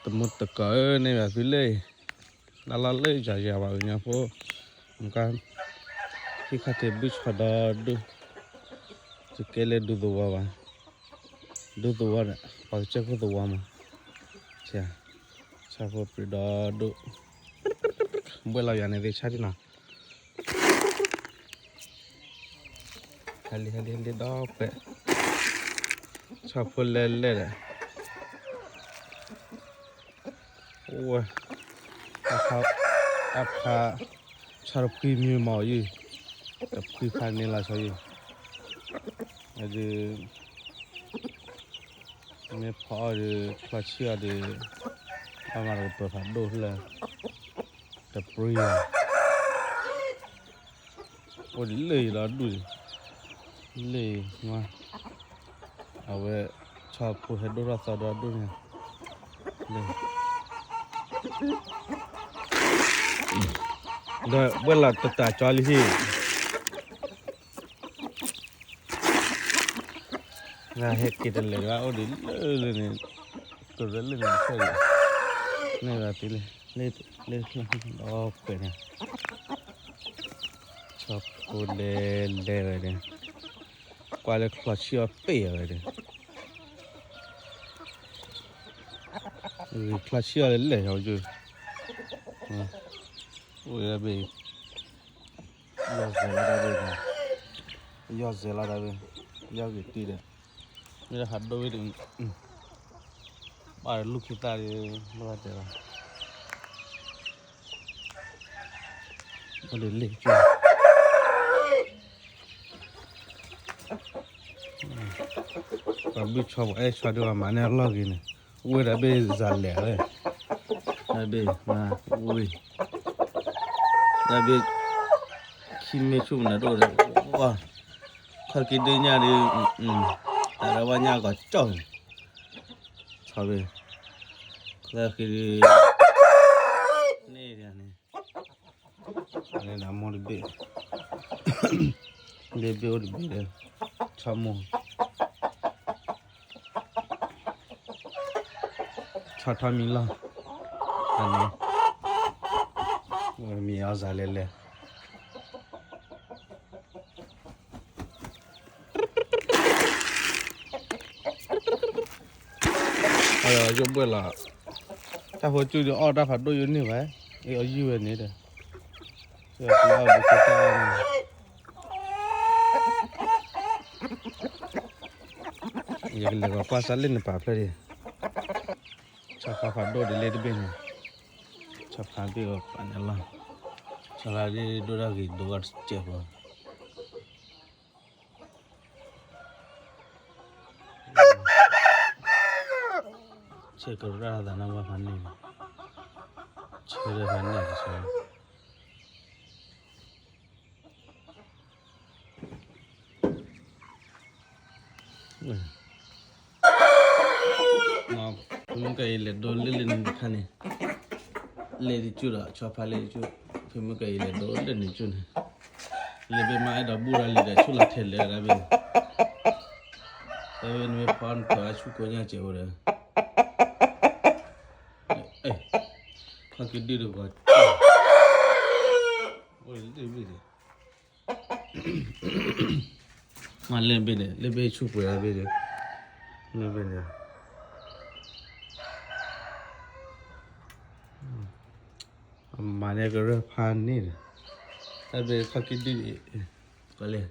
တမုၢ်တကိးဧၢ န့ၢ်ဘၣ်သုလၢ လၢ်လၢ်လၢယၤယၤဘၣ် ပှၤကညီဖိ မကါ ဟံၣ်ခါတ့ၢ်ဘုၣ်ဆီဒီးဒိၣ် တကဲလၢဒူသဝီဘၣ် ဒူသဝီဒီး ပှၤကစၢၢ်ခိၣ်သဝီမး ဆၣ်ဖိပြံဒီးဒိၣ် ဘှဲၣ်လီၤယၤန့ၣ်သ့ၣ်ဆၣ်ဒံးနီၤ ဟဲလံ ဟဲလံ ဟဲလံဒီးပှဲၤ ဆီဖိလဲလဲဒီး ဝဲ တၢ်ဖး ဆီတဖှံမံမီၤယုၢ် တဖှံဖးန့ၣ်လီၤဆီယုၢ် အဒုး မ့ၢ်ဖီအီၣ်ဒီး ချီဆံၣ်အီၤဒီး အမၤတကပၤဖးဒိၣ်ဖျၢၣ် တပြံ အိၣ်ဒ်လၢအံၤဒီးဒူၣ်န့ၣ် လၢအံၤ အဝဲ ဆီဖိဟဲဒိၣ်ထီၣ်သီဒီးဒူၣ်န့ၣ် ဒီးဝဲလီၤတတၢ်ကၠီလံဟ့ၣ် ဟဲက့ၤတလဲၤဒၣ်အိၣ်ဒ်လၢလၢန့ၣ် ကရၢလၢန့ၣ်တဖျၢၣ်ဒံး န့ၢ်ဘၣ်သ့လၢ လၢတဖျၢၣ်ဒီးပှဲၤန့ၣ် ဆီဖိလဲလဲဝဲဒီး ကွၢ်လၢချီဆံၣ်အီၤပ့ၢ်အဝဲဒီး ချီဆံၣ်အီၤလဲလဲၣ် ဟီယိၣ် အိၣ်ဘ့ၣ် ယီၢ်စဲးလီၤတၢ်ဘ့ၣ် ယီၢ်စဲးလီၤတၢ်ဘ့ၣ် ယီၢ်ဂ့ၤတံၢ်ဒီး မ့ၢ်လၢဟးဒိၣ်ဝဲဒီး ဘၣ်လူၢ်ခံသၣ်ဒီး လိၣ်ဘၣ်တဲလီၤ အိၣ်ဒီးလ့ၣ်ကၠိ ပှၤဘုၣ်ဆီပှၤအဲၣ်ဆီဒ်ပှၤမၤန့ၢ်အလီၢ်ဂ့ၤန့ၣ် ဝ့ၢ်တၢ်ဘ့ၣ်စၤလဲၣ်ဝဲ တၢ်ဘ့ၣ် ဝ့ၢ် တၢ်ဘ့ၣ် ခံမ့ၢ်ဆူၣ်မနုၤဒိၣ်ဒီး ဝါ ခီၣ်က့ၤဒုညၣ်ဒီး တၢ်ဒၣ်ဝဲညၣ်ကီၤကၠီၣ်န့ၣ် ဆီဘ့ၣ် ခီၣ်က့ၤဒု န့ၣ်ဒ်န့ၣ် န့ၣ်ဒီးမိၢ်တဘ့ၣ် ဘ့ၣ်ဘ့ၣ်အိၣ်တဘ့ၣ်ဒီး ဆီမိၢ် ဆီထီၣ်မံလီၢ် အန့ၣ် မံအီၣ်စၤလဲၣ်လဲၣ် ယိၣ်ဘှဲၣ်လီၤ တၢ်ဖိကၠူၣ်ဒီးအီၣ်တၢ်ဖးဒိၣ်ယိၣ်န့ၢ်ဘၣ် အီၣ်ယုၢ်ဝဲန့ၣ်ဒီး ယကလဲၤကီးကွၢ်စၢ်လၢနပာ်ဖျၢၣ်ဒံး ဆီဖါဖးဒိၣ်ဒ်လ့ၣ်တဘ့ၣ်န့ၣ် ဆီဖါဘ့ၣ်အီၤပာ်န့ၣ်လီၤ ဆီဖါဒ့ၣ်ဒိၣ်ဒၣ်ဂ့ၤဒိၣ်ဝဲတစဲးဖိ ဆဲးကရၣ်သးနါဝဲဖးန့ၣ် ဆဲးဒီးဖးန့ၣ်တဆၢ ဖဲမုၢ်ကယလဲၤဒိလၢလၢနံၤတခါန့ၣ် လ့ၣ်တကၠူၣ်ဒီး ဆီဖါလ့ၣ်တကၠူၣ် ဖဲမုၢ်ကယလဲၤဒိလၢနံၤကၠူၣ်န့ၣ် လ့ၣ်ဘ့ၣ်မးအဲၣ်ဒိးဘူၣ်ရၤလံဒီးဆူၣ်လီၤထဲလဲၣ်ဒၣ်ဘ့ၣ် တၢ်ဝဲနမ့ၢ်ဖီနထီၣ်အဆူၣ်ကိးညါစဲးဝဲဒီး ခီၣ်က့ၤဒုတဂီၤ အိၣ်လၢဘ့ၣ်န့ၣ် မ့ၢ်လၢဘ့ၣ်န့ၣ် လၢဘ့ၣ်ဆူၣ်ပှဲၤလၢဘ့ၣ်န့ၣ် လၢဘ့ၣ်န့ၣ် အမၤန့ၢ်ကရၢၢ်ဖးန့ၣ်ဒီး တၢ်ဘ့ၣ်ခီၣ်က့ၤဒု ကလဲၣ်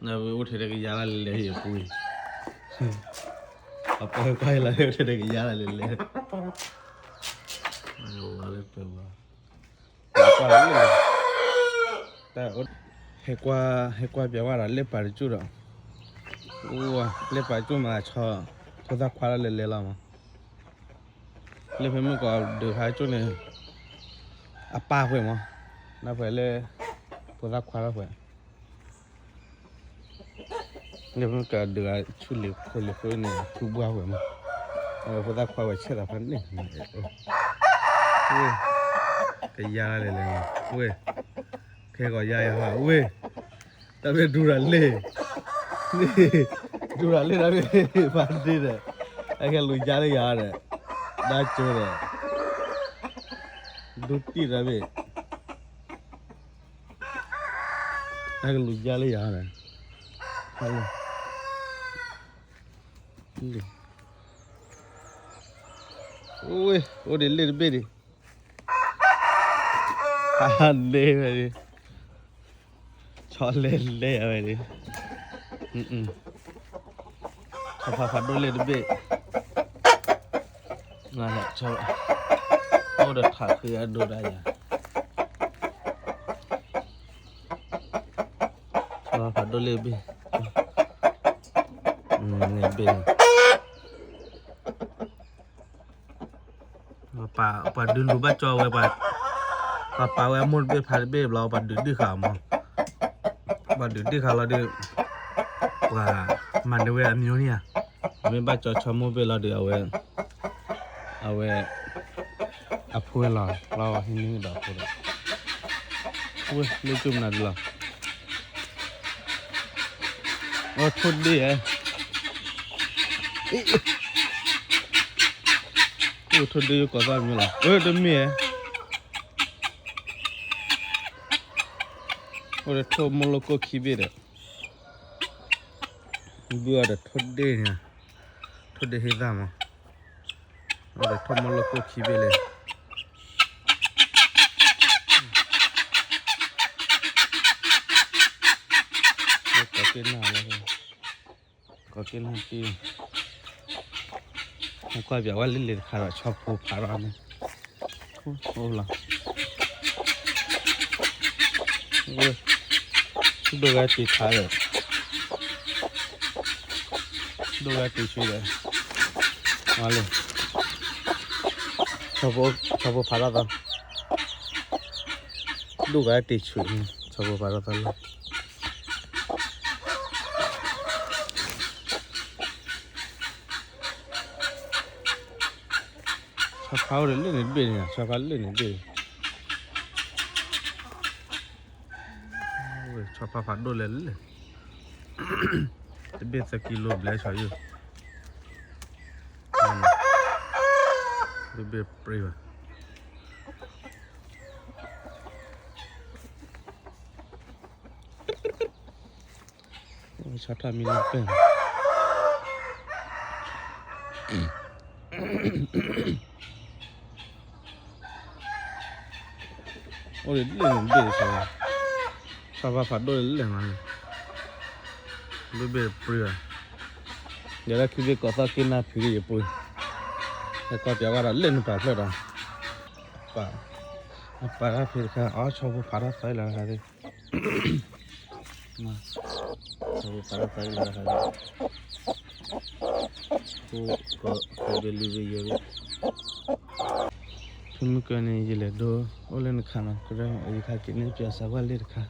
နဝဲအိၣ်ထဲတကယၤလၢလဲၤလဲၤဟ့ၣ်ပူၤ အပှၤကွၢ်လၢအိၣ်ထဲတကယၤလၢလဲၤလဲၤ ဝဲလၢပှဲၤဝဲ ကွၢ်လၢ ဟဲကွၢ် ဟဲကွၢ်ပျဲဝဲဒီးလ့ၣ်ပာ်တကၠူၣ်ဒီး အိၣ်ဝဲ လ့ၣ်ပာ်တကၠူၣ်မၤဆီ ဖိသၣ်ခွါလၢလဲၤလဲၤလီၤမး လၢဖဲမုၢ်ကီးဒုးဟးကၠိၣ်န့ၣ် အပၢ်ပှဲၤမး နၢ်ပှဲၤလၢ ဖိသၣ်ခွါထီၣ်ပှဲၤ လၢဖဲမုၢ်ကီးဒုးဟးဆူၣ်လံၤခိၣ်လံၤခိၣ်န့ၣ် ထူဘှၣ်ပှဲၤမး အဝဲဖိသၣ်ခွါဝဲဆဲးသးဖးန့ၣ် ကယါလဲၤလဲၤ ဝဲ ခဲကီးယါယါဟး ဝဲ တၢ်မ့ၢ်ဒူရၤလ့ၣ် ဒူရၤလ့ၣ်တၢ်မ့ၢ် ဖးန့ၣ်ဒီး အကလူၤယါလၢယၤဒီး, ဒၣ်ကၠိဒီး, ဒူတံၢ်ရၣ်ဘ့ၣ်, အကလူၤယါလၢယၤဒီး, အိၣ်ဒ်လဲၣ်တဘ့ၣ်ဒံး, ဟါန့ၢ်ဝဲဒံး, ဆီလဲၤလဲၤဝဲဒံး, ဆီဖးဖးဒိၣ်လဲၣ်တဘ့ၣ်, ဆီ, အိၣ်ဒီးထးဃ့အဒိဒၣ်ယၤ, ဆီဖးဖးဒိၣ်လဲၣ်တဘ့ၣ်, န့ၣ်ဘ့ၣ် ပှၤဒုးလူၤဘၣ်ကၠီဝဲ, ပှၤပာ်ဝဲအမိၢ်တဘ့ၣ်ဖးတဘ့ၣ်ဘျီ ပှၤဒုးဒုၣ်ဃာ်အီၤမး, ပှၤဒုးဒုၣ်ဃာ်လီၤဒီး, ပှၤမၤန့ၢ်ဝဲအမျိုးန့ၣ်ဧါ, မ့ၢ်ဘၣ်ကၠီဆီမိၢ်ဘ့ၣ်လီၤဒီး အဝဲ, အဝဲ, အဖိဝဲလီၤ, လီၤဟံးန့ၢ်ဒီးအဖိဒီး, ဝဲလၢကၠိမနုၤဒ်လီၤ, အထိၣ်ဒ့ၣ်ဧါ အိၣ်ထိၣ်ဒ့ယကိးသီမ့ၢ်လီၤ, အၢ တမ့ၢ်ဧါ, အိၣ်ဒီးထိၣ်မိၢ်လိၣ်ကိၢ်ခံဘ့ၣ်ဒီး, ဘုအီၤဒီးထိၣ်ဒ့ၣ်န့ၣ်, ထိၣ်ဒ့ၣ်ဟ့ၣ်သၣ်မး, အိၣ်ဒီးထိၣ်မိၢ်လိၣ်ကိၢ်ခံဘ့ၣ်လံ, ကိးက့ၤနၢ်လီၤ, ကိးက့ၤနၢ်တံၢ်, ကွၢ်ပၠးဝဲလၢလံာ်တခါဒီး ဆီဖိဖးထီၣ်န့ၣ်, အိၣ်လီၤ, ဒိၣ်ဂဲတံာ်ခါဒီး, ဒိၣ်ဂဲတံာ်ဆူဒီး, မၤလံ, ဆီဖိဖးထီၣ်သီ, ဒိၣ်ဂဲတံာ်ဆူန့ၣ် ဆီဖိဖးထီၣ်သီလီၤ. ဆီဖါအိၣ်ဒီးလၢန့ၣ်တဘ့ၣ်န့ၣ်, ဆီဖါလၢန့ၣ်တဘ့ၣ်, ဆီဖါဖးဒိၣ်လဲၣ်လဲၣ်, တဘ့ၣ်သၢကံလိဘျဲၣ်ဆီယိၣ်, တဘ့ၣ်ပြ့ဘၣ်. ဆီထီၣ်မံလၢပဲၢ်, အိၣ်ဒီးလၢန့ၣ်တဘ့ၣ်, ဆီဖါဖးဒိၣ်လဲၣ်လဲၣ်မး, တဘ့ၣ်ပြ့ဘၣ်, ယဲဒၣ်ခံဘ့ၣ်ကိးသီၣ်က့ၤနၢ်ဖုးက့ၤယပြ့, ဟဲကီၢ်ပၠးဝဲဒီးလၢန့ၣ်ပာ်ဖျါဒီး, ပာ်, အပာ်တၢ်ဖံးတခါ, အီ ဆီဖိဖးထီၣ်သီလီၤတခါသ့ၣ် ဆီဖိဖးထီၣ်သီလီၤတခါသ့ၣ်, ဖိကီၢ်ဘ့ၣ်လွံၢ်ဘ့ၣ်ယဲၢ်ဘ့ၣ်, ဖုမုၢ်ကၢန့ၣ် ယလဲၤဒိ အိၣ်လၢနခါနီၤ, ကရၢမိၢ်အံၤခါက့ၤန့ၢ်ပၠးစၢၤကွၢ်လ့ၣ်တခါ,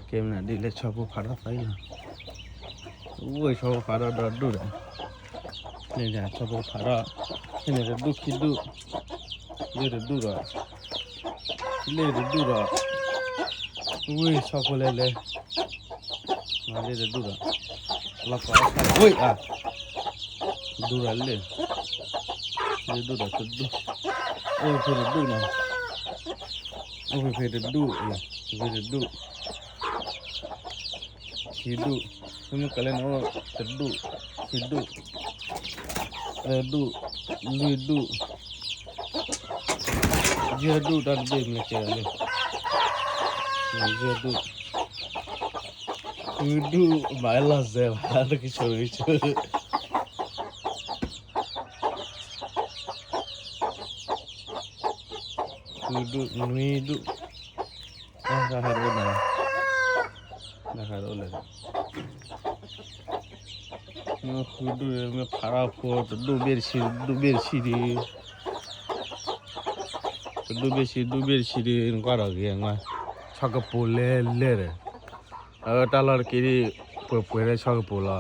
ကဲမနုၤဒ်လဲၣ် ဆီဖိဖးထီၣ်သီလီၤ, ဝဲဆီဖိဖးထီၣ်ဒီဒူၣ်ဒီး, န့ၣ်ဒီးဆီဖိဖးထီၣ်, ဖဲန့ၣ်တဒူၣ်ခံဒူၣ်, လ့ၣ်တဒူၣ်ဒီး, လ့ၣ်တဒူၣ်ဒီး, ဝဲဆီဖိလဲၤလဲၤ, လ့ၣ်တဒူၣ်ဒီး, လီၤကီးဝဲအါ, ဒူၣ်ဒီးလ့ၣ်, လ့ၣ်ဒူၣ်ဒီးတဒူၣ်, အိၣ်ဖဲတဒူၣ်နီၤ, အိၣ်ဖဲဖဲတဒူၣ်, ဖဲတဒူၣ် ခံဒူၣ်, မ့မ့ၢ်ကလဲၣ်န့ၣ်အိၣ်တဒူၣ်, ခံဒူၣ်, သၢဒူၣ်, လွံၢ်ဒူၣ်, ယဲၢ်ဒူၣ်, တၢ်တဘ့ၣ်မ့ၢ်ကဲလၢ, ယဲၢ်ဒူၣ်, ဃုဒူၣ်, မၤလီၤစဲဘၣ်, တကဆိတကဆိ, ဃုဒူၣ်, နွံဒူၣ်, တၢ်ဟဲတအိၣ်လၢၤ, တၢ်ဟဲတအိၣ်လၢၤဒီး, မ့ၢ်ဃုဒူၣ်, မ့ၢ်ဖးထီၣ်ဖိတဒူၣ်ဘ့ၣ်တဆံ, ဒူၣ်ဘ့ၣ်တဆံဒီး, တဒူၣ်ဘ့ၣ်ဆံ, ဒူၣ်ဘ့ၣ်တဆံဒီး နကွၢ်ဒီးဂ့ၤ, ဆီကပိၤလဲၤလဲၤဒီး, အတၢ်လီၢ်တက့ၢ်ဒ် ပှဲၤပှဲၤလၢဆီကပိၤလီၤ,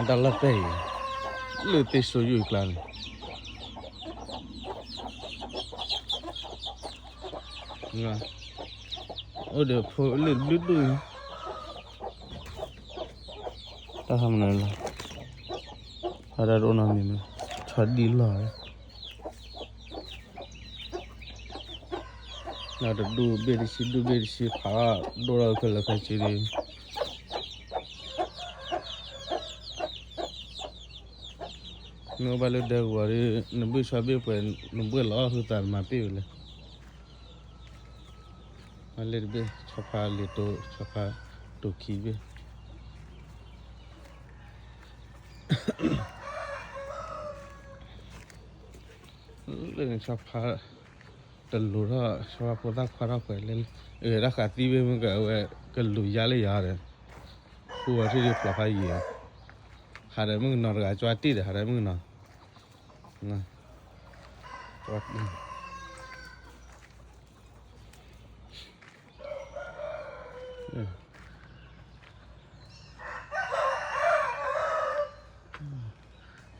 တၢ်လီၢ်ပဲၢ်အံၤ, လၢသ့ၣ်စိယိၣ်အကျါန့ၣ် အိၣ်ဒီးဖိလ့ၣ်တဘျုးဒူၣ်န့ၣ်, တၢ်မနုၤလီၤ, ဖးဒိၣ်နီတမံၤမ့ၢ် ဆီဒံၣ်လီၢ်, တဒူၣ်ဘ့ၣ်တဆံ ဒူၣ်ဘ့ၣ်တဆံ ဖးဒိၣ်လီၤ ခဲလၢာ်ခဲဆ့ဒီး နအိၣ်ဘၣ်လၢဒဲကဝီၤဒီး နဘုၣ်ဆီဘ့ၣ်ပှဲၤ နဘှ့ၣ်လီၤအီၣ်ဟုသးတမၤပ့ၢ်ဝဲလဲၣ်. မၤလၢတဘ့ၣ် ဆီဖါလံာ်တိ ဆီဖါတိာ်ခံဘ့ၣ် လၢန့ၣ်ဆီဖါ တလူၤထီၣ် ဆီဖါဖိသၣ်ခွါထီၣ်ပှဲၤလၢ အတၢ်ဃးသံဘ့ၣ်မ့ၢ်က အဝဲကလူၤယါလၢယၤဒီး ဃုဝဲထံၣ်ဒ်ဖျိးဖးယံၤ, ဟးဒီးမုၣ်ကနီၤတဂၤ ကၠွါတံၢ်ဒီး ဟးဒီးမုၣ်ကနီၤ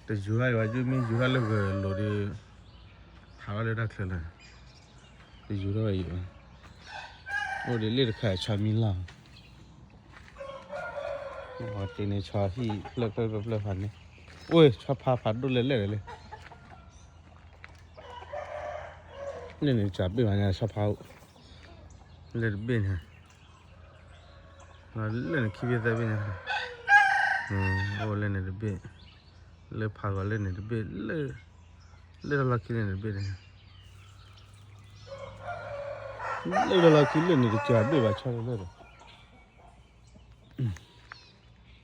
တယူၤထီၣ်အံၤဘၣ် ယမ့ၢ်ယူၤထီၣ်လၢဂၢၤလိၤဒီး ထးထီၣ်လၢတၢ်ချၢလၢာ်, တယူၤထီၣ်အံၤဘၣ်, အိၣ်ဒ်လၢတခါဆီမံလီၢ်, တန့ၣ်ဆီဟံၣ်ဖျၢၣ်ဖျၢၣ်ဖျၢၣ်ဖျၢၣ်ဖးန့ၣ်, အိၣ်ဆီဖါဖးဒိၣ်လဲၣ်လဲၣ်ဒီးလၢ လၢန့ၣ်တၢ်ဘ့ၣ်မးန့ၣ် ဆီဖါအိၣ် လၢတဘ့ၣ်န့ၣ်, လၢန့ၣ်ခံဘ့ၣ်သၢဘ့ၣ်န့ၣ်, အိၣ်လၢန့ၣ်တဘ့ၣ်, လၢဖးဂီၤလၢန့ၣ်တဘ့ၣ်, လၢတၢ်လီၢ်ခံလၢန့ၣ်တဘ့ၣ်န့ၣ်, လၢတၢ်လီၢ်ခံလၢန့ၣ်တကဘ့ၣ်ဘၣ် ဆီလၢလၢ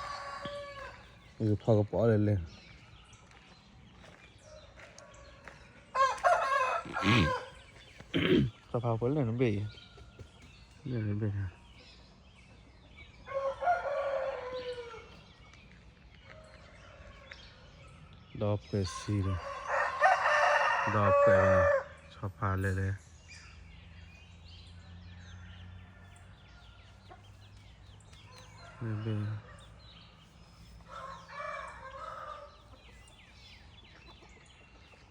ဒီး ယဖီကပီၤလၢလဲၣ် သဖးဖိလၢနဘ့ၣ်အံၤ, လၢနဘ့ၣ်, ဒီးပှဲၤဆံဒီး, ဒီးပှဲၤလီၤ, ဆီဖါလဲၣ်လဲၣ်, နဘ့ၣ်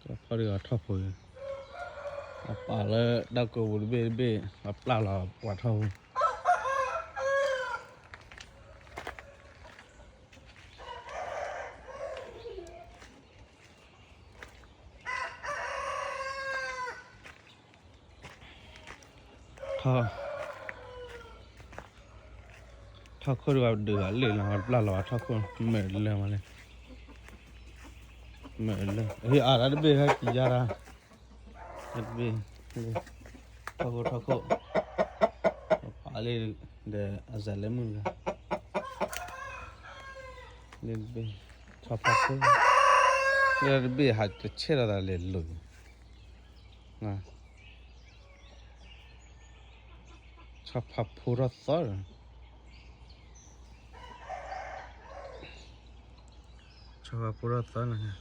ကဖီၣ်ဒံးအထီၣ်ဖိ, အပာ်လၢတၢ်ကိးပူၤတဘ့ၣ်တဘ့ၣ် အပျၢ်လီၤပှၤထီၣ်ဖိ, ထီၣ် ထီၣ်ခိၣ်ဒံးဘၣ်ဒုးဘၣ်လၢာ်လီၤ ပျၢ်လီၤဘၣ်ထီၣ်ခိၣ် မ့ၢ်လၢမးလဲၣ်, မ့ၢ်လၢ ဟ့ၣ်အါတၢ်တဘ့ၣ်ဟဲက့ၤယါတၢ်, တဘ့ၣ်, ထီၣ်ခိၣ်ထီၣ်ခိၣ်, ပာ်လၢ ဒီးအစၢ်လၢမုၢ်တဂၤ, လၢတဘ့ၣ်, ဆီဖါဖိ, လၢတဘ့ၣ်ဟးတဆဲးလီၤသးလဲၤလိၤ, ဆီဖါဖိထီၣ်သီ, ဆီဖါဖိထီၣ်သီန့ၣ်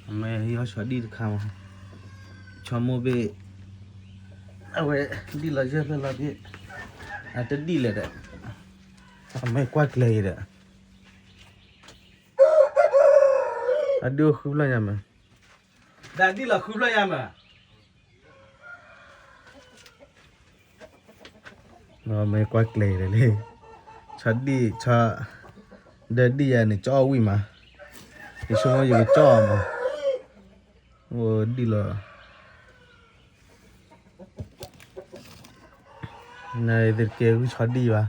အမ့ၢ်ဟံးအီၣ်ဆီဒံၣ်တခါမး, ဆီမိၢ်ဘ့ၣ်, အဝဲဒံၣ်လီၤယဲၢ်ဖျၢၣ်လီၤဘ့ၣ်, အတဒံၣ်လဲၣ်ဒီး, အမ့ၢ်ကွၢ်ကျဲၤအံၤဒီး, အဒံၣ်အိၣ်ဃုဖျၢၣ်ညါမး, ဒီးဒံၣ်လီၤဃုဖျၢၣ်ညါမး မ့ၢ်ကွၢ်ကျဲၤဒီးလံ, ဆီဒံၣ်, ဆီ, ဒီးဒံၣ်ယၤန့ၣ် ကၠီဝံၣ်မး, ယဆိကမိၣ်ယကကၠီမး, အိၣ်ဒံၣ်လီၤ, နသုတကဲဂုၢ်ဆီဒံၣ်ဘၣ်,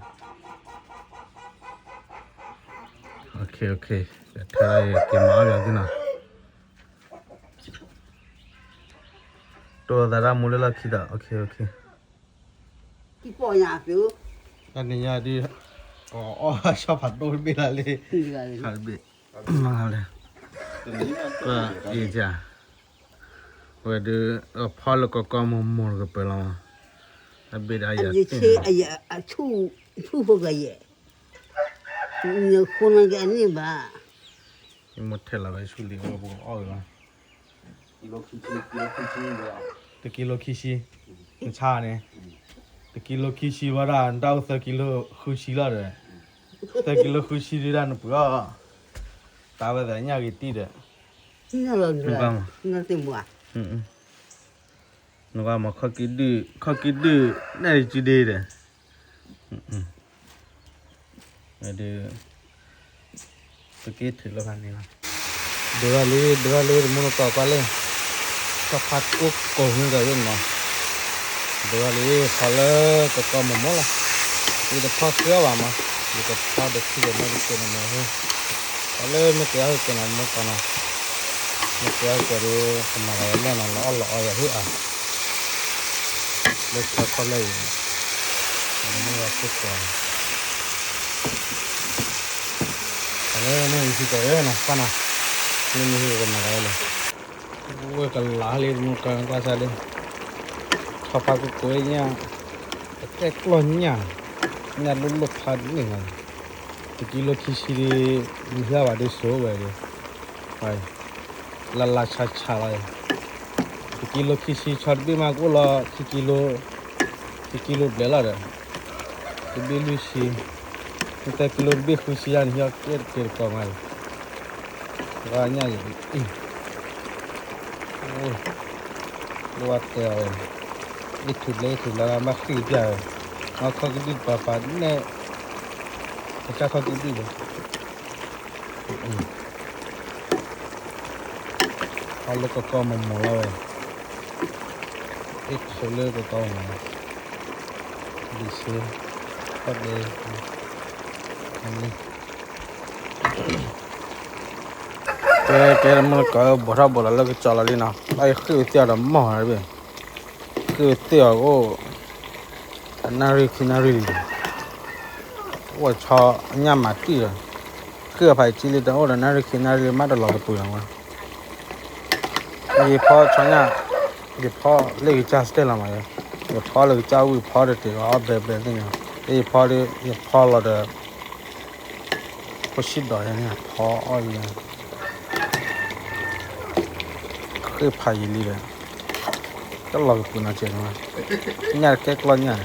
ထဲက့ၤမၤအီၣ်ယၤသ့နီၤ တိၢ်သးတၢ်မူလၢလီၢ်ခံဒီး, တနံၤညါဒ်, အီၣ်ဆီဖးဒိၣ်တဘ့ၣ်လၢ်လံ, တဘ့ၣ်, မၤလဲၣ်, အ့ၣ်, ဝဲဒုး, ဖီလၢကီကီမီၤမီၤတကပၤလီၤ, အဘ့ၣ်ဒၣ်ယၤ, ဆူၣ်ဖိကယဲၢ်, နဃိနကဲန့ၣ်ဘၣ်, ယမိၢ်ထဲလီၤဝဲဆူလံၤအီၣ်ပူၤအီၣ်ဝဲလီၤ, တကံလိခံဆံ, နဆါန့ၣ်, တကံလိခံဆံဝဲဒၣ် နတၢ်အိၣ်သၢကံလိဃုဆံလီၤဒီး, သၢကံလိဃုဆံဒုဒၣ်နပှ့ၤအီၣ်, တၢ်ဝဲသးညၣ်ဂ့ၤတံၢ်ဒီး, ဘၣ်မး, သ့ၣ်မူဧါ, အ နကွၢ်မ့ၢ်ခီၣ်ကံၢ်ဒုၣ် ခီၣ်ကံၢ်ဒုၣ် နဲၣ်တစုဒ့ဒီး ဒုး ပက့ၤထုးလၢဖးန့ၣ်လီၤ. ဒိးထီၣ်လံ ဒိးထီၣ်လံ တမူတကိးကွၢ်လံ, ဆီဖါကိၢ်ကိၢ်ဟုကီးယဲၢ်နီၤ, ဒိးထီၣ်လံ ဖီလၢကကီမီၢ်မီၢ်လီၤ, ယတဖီဃ့အီၣ်ဘၣ်မး, ယကဖီဒီးထံဒီးမ့ၢ်တကဲးန့ၣ်မ့ၢ်ဟ့ၣ်, ဖီလၢမ့ၢ်ကဲးအီၣ်ဟ့ၣ်ကဲးနီၤ မ့ၢ်ကီးနီၤ, မ့ၢ်ကဲးအီၣ်ဟ့ၣ်ကဲးဒီး ကမၤလီၤဝဲလၢနီၤ လီၤအီၣ်လီၤအီယၤဟ့ၣ်အီၤ လၢဆီခီၣ်လၢအံၤ, မ့ၢ်ဝဲခိၣ်တီၤ, အလၢမ့ၢ်ဝံၤစံးကီးနီၤ ပၢ်နီၤ, မ့ၢ်မ့ၢ်ဟ့ၣ်ကမၤလီၤဝဲလၢ, ဝဲကလၤလံ တမူတကိးကွၢ်စၢ်လံ, ဆီဖါကိၢ်ကိၢ်ညၣ်, တကဲကျီၢ်ညၣ်, ညၣ်လိၣ်လိၣ်ဖျါန့ၣ်လီၤ, တကံလိခံဆံဒ်, မ့ၢ်ဟ့ၣ်ဘၣ်ဒ်စိဝဲဒီး လၢ်လၢ်ဆးဆးလီၤ, တကံလိခံဆံ ဆီတဘ့ၣ်မးကအိၣ်လီၤ ခံကံလိ, ခံကံလိဘျဲၣ်လီၤဒီး, တဘ့ၣ်လွံၢ်ဆံ, မ့ၢ်တကံလိတဘ့ၣ်ဃုဆံယါန့ၣ် ဟ့ၣ်အီၣ်ကဲတကဲတကိးမးအံၤ, ပှၤညၣ်အံၤ, လိၣ်ဝဲတဲအီၤဝဲ, အ့ၣ်ထူးဘျဲၣ်အ့ၣ်ထူးဘျဲၣ်လၢဘၣ်ဃ့ၢ်ပျၢ်ဝဲ, အီၣ်ခီၣ်ကဒုၣ်ပၤပၤနဲၣ်, ကစၢ်ခီၣ်ကဒုၣ်ဒီး အီၣ်လၢကကီမီၢ်မီၢ်လီၤဝဲ, အ့ၣ်ဆိးလၢကကီမီၢ်မီၢ်, ဒံးဆ့, ခီၣ်ဒဲး, အန့ၣ်, ကဲကဲ တမူတကိး ဘိးထီၣ်ဘိးလီၤလၢကစီၤလီၤလံနီၤ, ဘၣ်ယဃ့ၢ်ဝဲသ့ၣ်အီၤဒီးမီၢ်တဘ့ၣ်, ဃ့ၢ်ဝဲသ့ၣ်အီၤအိၣ် တနၣ်ရံၣ်ခံနၣ်ရံၣ်လံ, အိၣ်ဝဲဆီညၣ်မၤတံၢ်ဒီး, ဃ့ၢ်အဖးယံာ်လံ တအိၣ်ဒီးနၣ်ရံၣ်ခံနၣ်ရံၣ်လံ မ့ၢ်တလီၤကပူၤလီၤဝဲ, ယဖီဆီညၣ်, ယဖီလၢကစၢ်စတဲလီၤမး, ယဖီလၢကစၢ်ဝံၣ်ဖီတတ့ၢ်အီၣ်ဘဲဘဲသ့ၣ်ညါ, ယဖီဒီး ယဖီလီၤဒီး ဖိဆံးဒီးယၤန့ၣ် ဖီအီၣ်လံ, ဃ့ၢ်ဖးယံာ်လံဒီး, တလီၤကပူၤနီၤကဲးန့ၣ်, ညၣ်တကဲကျီၢ်ညၣ်,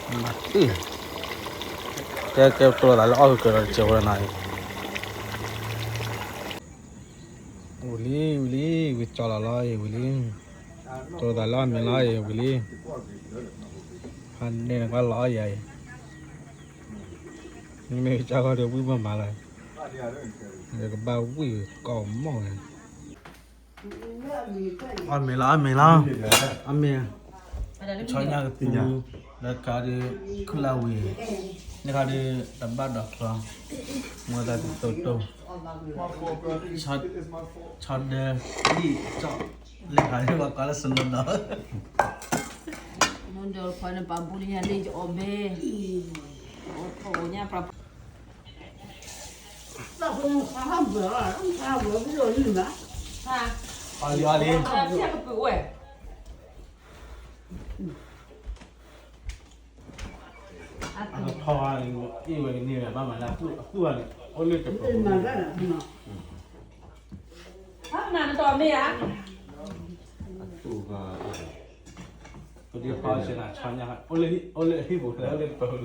မၤတံၢ်, ကဲကဲတိၤသးလၢအီၣ်ကကၢၤဒီးတစဲးဖိဒီးနီၤအံၤ, ဝံၤလံ ဝံၤလံ ဝံၤကၠီလီၤလီၤအံၤ ဝံၤလံ, တိၤသးလၢအီၣ်မ့ၤလီၤအံၤ ဝံၤလံ, ဖးန့ၣ်နကွၢ်လီၤအီၣ်ယၤအံၤ, မ့ၢ်ကစၢ်ဂီၢ်ဒီးဝံၣ်မးမးလီၤ, ကဘၣ်ဝံၣ်ကီမီၢ်ဝဲ, အီၣ်မ့ၤလီၤ အီၣ်မ့ၤလီၤ, အီၣ်မ့ၤ, ဆီညၣ်ကပူၤ, လၢခါဒီး ခုၣ်လၢဝံၤ, လၢခါဒီး တဘၣ်ဒီးချီ, မူသးတတိတိ, ဆီဒၢ, လံၣ်ကၠီ, လၢခါဒီးဘၣ်ကွၢ်လၢစနိဒီး မ့ၢ်ဒီးခွါန့ၣ် ပှၤဘူးလံညါလံ ယအီၣ်ဘဲ, အီၣ်ညၣ်ပြး, အီၣ်လံ အီၣ်လံ, အီၣ်လံ, အထီၣ်အံၤဝဲကန့ၢ်ဝဲဘၣ်မးလၢအသူၣ်ဘၣ်န့ၣ် အိၣ်လၢတပၤ, ဖးနၤနတီၤမ့ၢ်ဧါ, ပဒုးဖီဆဲးနၤဆီညါ, အိၣ်လၢဟံၣ်ပူၤလၢ အိၣ်လၢတပၤလၢ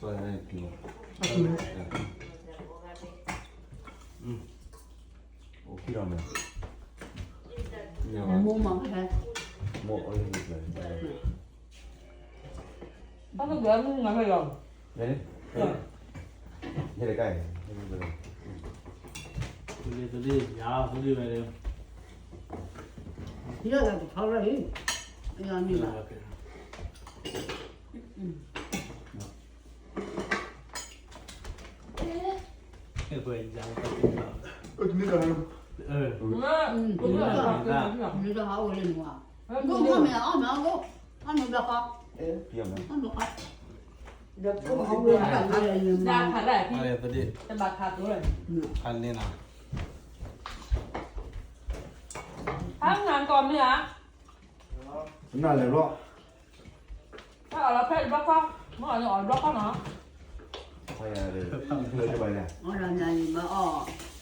န့ၣ်လီၤ, မိၢ်မၤဖဲ, မိၢ်အိၣ်လၢဟံၣ်ပူၤ, ဘၣ်သဂၢၢ်မုၢ်မၤဖဲလီၤ, ဟဲတကါအံၤ, ဟဲတကါအံၤ, တဒ်ယၤ တဒ်ဝဲလၢ, ယဲၢ်လၢကထီရၢ်အံၤ, ယၤမံၤလီၤ, နုၤတဟးအိၣ်လၢနွၤ, နုၤတဟးအိၣ်လၢနွၤ, အီၣ်မ့ၤအီၣ်မ့ၤအီၣ်မ့ၤ, အီၣ်မ့ၤဘျီဃီ, အီၣ်မ့ၤဃီ, ဒ်ဖးဒၣ်ဖးဒၣ်, တဘၣ်ခးသိလီၤ, ဖးန့ၢ်နၤ, ဖးနၤကီၢ်မ့ၢ်ဧါ,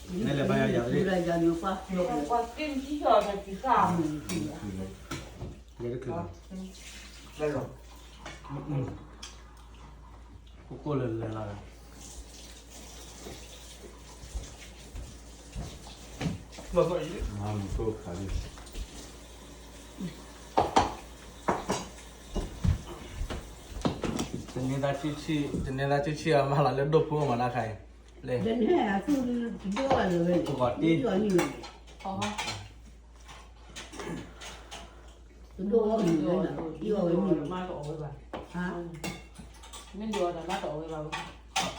နလဲၤဘျီ ဖဲအီၣ်လီၤဖဲတဘျီခီ, မ့ၢ်အီၣ်န့ၣ်အီၣ်တဘျီခီနီၤ, လဲၤဘၣ်ယၤယၤတဒ်, ကိၣ်ကိၣ်လၢလဲၤလီၤ, မၤမုၢ်ကိၣ်ခါလံ, န့ၣ်သးဆံဆံ, တန့ၢ်သးဆံဆံအမၤလီၤလၢဒိၣ်ဖိမၤတၢ်ခါအံၤ, လၢ, တန့ၢ်အသူၣ်တဒိၣ်အလၢဝဲန့ၣ်, တဂီၤတ့, တဒိၣ်အီၣ်မ့ၤဝဲန့ၣ်, အီၣ်ဝဲမ့ၤ, မ့ၢ်ဒိးအီၤဒီးမၤတအီၣ်ဝဲဘၣ်ဝဲ,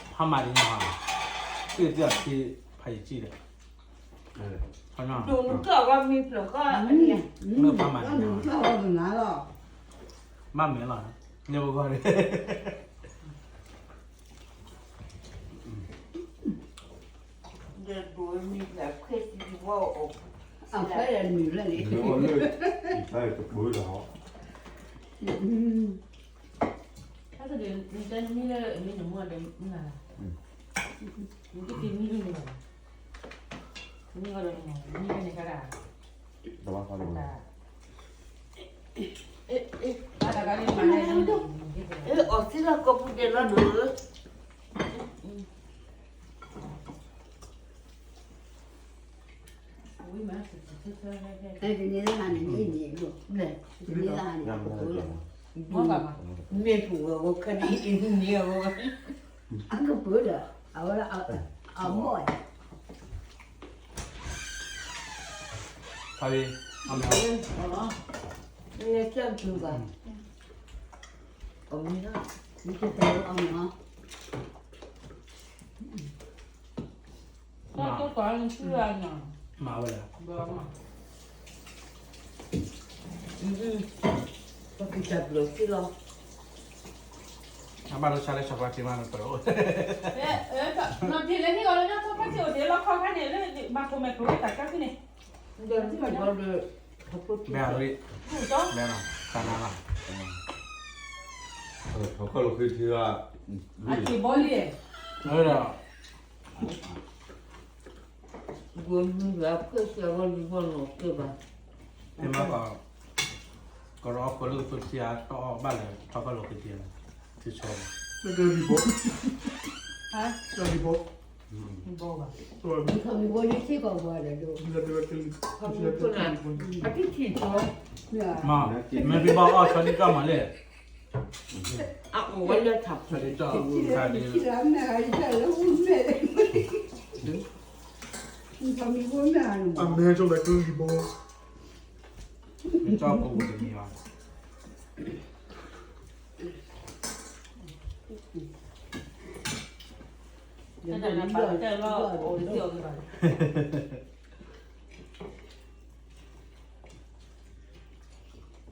ဟါမၤဒ်န့ၣ်ဟါ, သ့ၣ်သ့ၣ်အီၤက့ၤဖးယံာ်စံၣ်ဒီး, ဒိးနုာ်ကၢ်အဂီၢ်မ့ၢ်ဖျၢၣ်ဃီ, မ့ၢ်ဖးမၤန့ၣ်, မ့ၢ်ဖျၢၣ်ဃီပနၤလီၤ, ဘၣ်မဲာ်လီၤ, န့ၣ်ပဂီၢ်န့ၣ် ဒီးဒိးမံၤလၢဖှဲတံၤဝီအီၤ, အဖှဲလၢမံၤလၢန့ၣ်, ဖဲတပၢၢ်ဒီး, ဖဲတဒုးနတဲနမံၤလၢအမံၤနမိၢ်ဒီးမံၤလၢ်လၢ်, နကတ့မံၤလၢန့ၣ်လၢ်လၢ်, မံၤဒီးမံၤဖဲန့ၣ်ကဒၣ်, တဘၣ်ဃီတဘၣ် အီၣ်သ့လၢကီၢ်ပူၤဒဲးလီၤဒိၣ်ဧၢ, တနံၤလၢဟါန့ၣ်န့ၣ်, တနံၤလၢဟါန့ၣ်, မ့ၢ်ပူၤဝဲဝဲခဲဒ်အံၤန့ၣ်ဝဲ, အကပၢၤဒီး, အဝဲဒၣ်, အမိၢ် ဖးဝံၤ, အမ့ၢ်, နကၢ်တူဘၣ်, အမ့ၢ်, နကတဲအီၤမ့ၢ်, မၤဝဲလဲၣ်, ပကစၢ်ဘျုးသ့လီၤ, အဘၣ်လၢဆါလၢဆီဖါတံၢ်မးနပၢၢ်အိၣ်, နထံၣ်လၢနံၣ်ဂီၤလၢညါဆီဖါတံၢ်အိၣ်ဒံးလီၤခီခါန့ၣ် လၢမၤခိၣ်မဲာ်ကျိၤဝဲတၢ်ကၢ်ဖဲန့ၣ်, ဘဲၣ်ရံၣ်, ဘဲၣ်နီၤ, တၢ်နါလီၤ, ထီၣ်ခီၣ်လီၤဃ့ထံဂၤ, အက့ၤဘီလံ, ဒီး မ့ၢ်မးကီး, ကရီအီၣ်ဖိလၢကသူထံဧါ တအီၣ်ဘၣ်လၢထီၣ်ခီၣ်လီၤဃ့ထံဧါ, ထံဆီ, တၢ်ဂံၢ်ဘီ, တၢ်ဂံၢ်ဘီ, ထီၣ်ဂံၢ်ဘီလၢထံကီၢ်ဘၣ်ဒီး, အတထံၣ်ဆီ, မ့ၢ်ဘၣ်အီၣ်ဆီဒံးကီၢ်မးလဲၣ်, အအိၣ်ဝဲလၢထးဖိ, ထံလၢမဲာ်ဂၤယတၢ်လၢဝူမဲာ်, အမဲာ်ကၠီလၢကလံၤဘီ, ကၠီဖိတမံၤဘၣ်,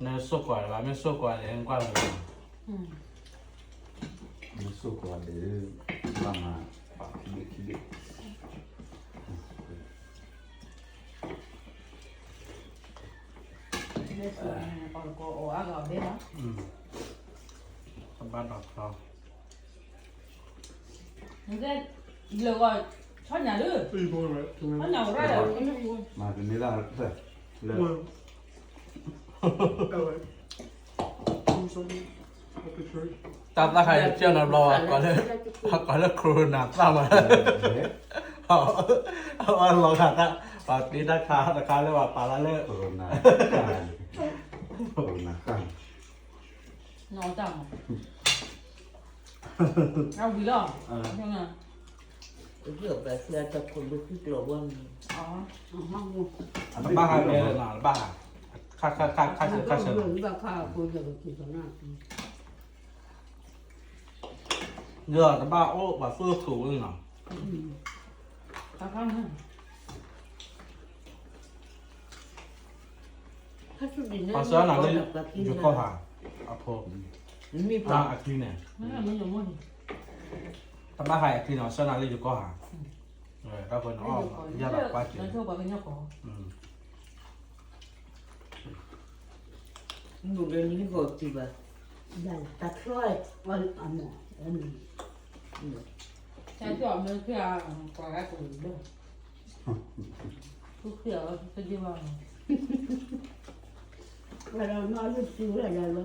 နဆိၣ်ကွၢ်လၢၤဘၣ်, မ့ၢ်ဆိၣ်ကွၢ်လဲၣ် နကွၢ်လၢၤဘၣ်, မ့ၢ်ဆိၣ်ကွၢ်လဲၣ်, ဘၣ်မၤ, ပာ်ခံဘ့ၣ်ခံဘ့ၣ်, အီၣ်ကီးအီၣ်အါဂၤအီၤဘဲလီၤ, တဘၣ်ဒီးဖျီ မၤတန့ၢ်ဒၣ်လၢ, တၢ်သၣ်ခါယကၢၢ်နီတဘျီဘၣ်, ကိးလၢ Corona သၣ်မး, အလီၤဂာ်သၣ်, ပှၤတ့တၢ်ခါတခါလၢပှၤပာ်လၢ Corona, Corona သၣ် နီၢ်တၢ်မး, အဝံၤလီၤ, တဘၣ်ဟးလဲၣ်နီၤ, တဘၣ်ဟး, ခါခါခါခါဆၢခါဆၢ, ဒီးတဘၣ်အိၣ်ပှၤသူၣ်ခိၣ်ဝဲနီၤ, ပှၤဆှၢနၤလၢယကီၢ်ဟး, အဖိ, အချံန့ၣ်, တဘၣ်ဟးအချံန့ၣ် ပှၤဆှၢနၤလၢယကီၢ်ဟး, တၢ်ဖိန့ၣ်အီၣ်ယၢ်လီၤကွၢ်က့ၤ, နဒိးလၢနဟံၣ်ဂီၤတုၤဘၣ်, တၢ်ချီ, တၢ်ချီအမ့ၢ်ခ့ၣ်, ပှၤဂၤကိးလၢ, သူၣ်ခ့ၣ်အီၤတဒ့ဘၣ်, ဝဲဒီးနီၢ်လုၢ်စုဝဲဒၣ်လီၤ.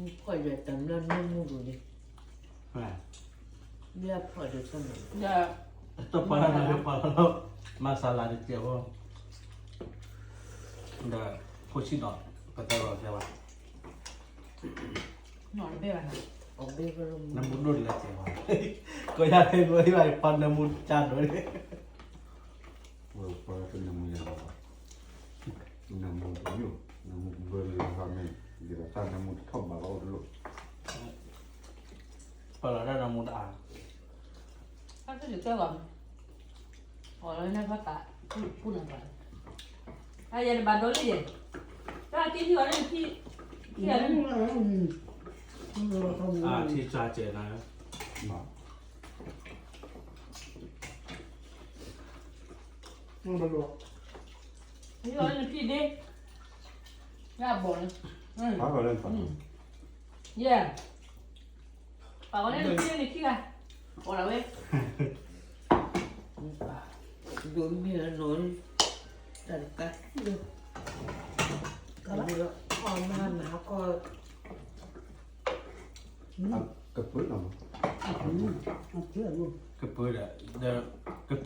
နဖီၣ်ယတၢ်မျၢ်နၢမူဒိၣ်န့ၣ်, ဒီး တပှၢ်လၢ်လၢပှၢ်လီၤလီၤ, မၤစၢ်လၢ်တစဲးဖိ, ဒီး ဖိဆံးဒီး ပသဲလီၤတဲဝဲ, နမူဒိၣ်တလၢစဲးဘၣ်, ကိးယၤဟဲဂီၤဟံၣ်ဘၣ် ယပှၤနမူတကၢ်ဒိၣ်န့ၣ် ဝဲပှၤတနမူယၤဘၣ်, နမူတညိၣ်, နမူကဘၢလၢဟါမ့ၢ်, ယတၢ်နမူတထီၣ်ဘၣ်ဘၣ်အိၣ်တလိၣ်, ပှၤလီၤတၢ်နမူတအါ, တၢ်ကၢ်ကၢ်လီၤ, အီၤလၢနဖးသး, ပူနၤဘၣ်, အယဲတဘၣ်ဒိလံယဲ, တၢ်က့ၤဟံၣ်အီၤလၢနဖံ, ထံၣ်အီၤလၢန, ထံၣ်စၢ်စဲးနၤ နဖံဒ့, ယဘီၣ်န့ၣ်, ယဲ, ပှၤဂီၢ်န့ၣ်နဖံန့ၣ်ခံဂၤ, အိၣ်လီၤဝဲ, ဒိၣ်မ့ၢ်နီၤ, တၢ်တကါ, ကပၢၢ်လီၤ, ကပၢၢ်ဒီး, ကပၢၢ်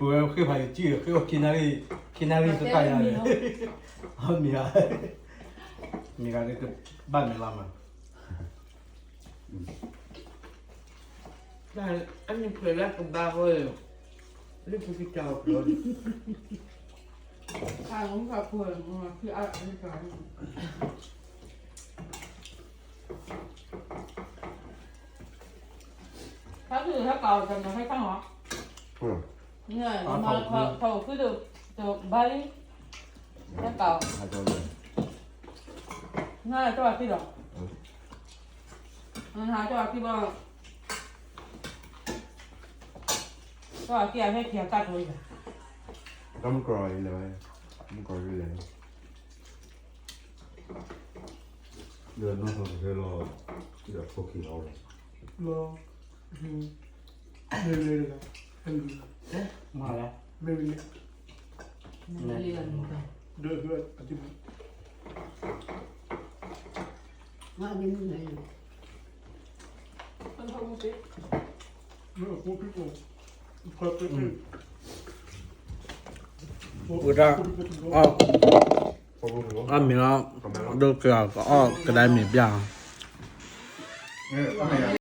ဝဲဃ့ဖးယစံၣ်, ဃ့ဝဲခံနၣ်ရံၣ်, ခံနၣ်ရံၣ်တခါယၤ, မ့ၢ်, မ့ၢ်ဂၤ, ဘၣ်မ့ၢ်လီၤမး, အနံၣ်ဖျၢၣ်လၢကဘါဃီ, လၢပကစၢ်အီၤဖျၢၣ်, ဖးခုဟဲပာ်အီၤတနီၤဟဲခါမး, ထီၣ်ခုဒီးထီၣ်ခုဒီး, ဘါလံ, ဟဲပာ်အီၤ, နတၢ်ခံဒီး, နဟးတၢ်ခံဘၣ်, တၢ်ခံအဟဲခံအကၢ်ထီၣ်ယၤ, တၢ်မုၢ်ကီၢ်လဲၤ, မုၢ်ကီၢ်လဲၤ ဒီးနီၢ်သီတဟဲလီၤ, ဒီးဖိခံလီၤ, လီၤ, မ့ၢ်လဲၤတဂၤ, မ့ၢ်လဲၤ, မ့ၢ်လဲၤ, ဒီးအသုအတံၤ, ဝဲဒၣ်, အမ့ၢ်လီၤ, ဒိၣ်က့ၤအီၤကအီၣ်ကဒါမ့ၢ်ဘၣ်, မ့ၢ်